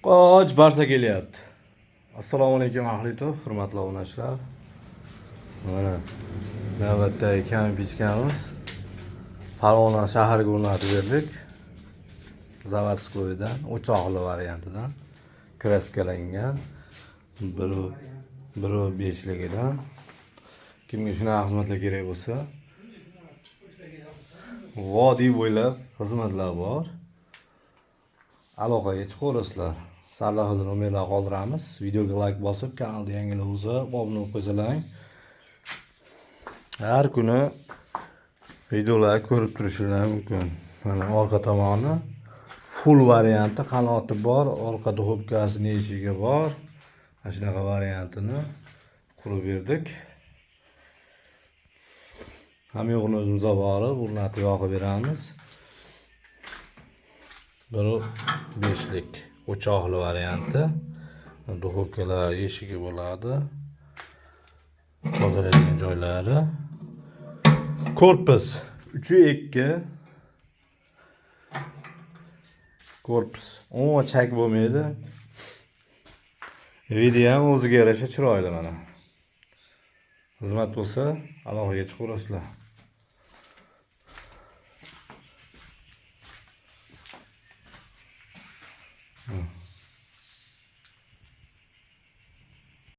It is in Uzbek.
Qoch barsa kelyapti. Assalomu alaykum, ahli YouTube, hurmatli obunachilar. Mana navbatdagi kamin pechkamiz. Farg'ona shahriga o'rnatib berdik. Заводской dan, o'choqli variantidan, kraskalangan 1,5ligidan. Kimga shunaqa xizmatlar kerak bo'lsa, vodiy bo'ylab xizmatlar bor. Aloqaga chiqaverasizlar. Sarlavhada nomerlar qoldiramiz. Videoga layk bosib, kanalda yangilar bo'lsa, obuna bo'lib qo'ysalaring. Har kuni videolar ko'rib turishingiz mumkin. Mana orqa tomoni full varianti, qanoti bor, orqa духовка sini eshigi bor. Mana shunaqa variantini qurib berdik. Hamma yo'g'ini o'zimiz olib borib, o'rnatib yoqib beramiz. 1,5lik o'choqli varianti. Духовка lar eshigi bo'ladi. Tozalaydigan joylari. Korpus 3,2. Korpus umuman chak bo'lmaydi. Вид i ham o'ziga yarasha chiroyli mana. Xizmat bo'lsa, aloqaga chiqaverasizlar.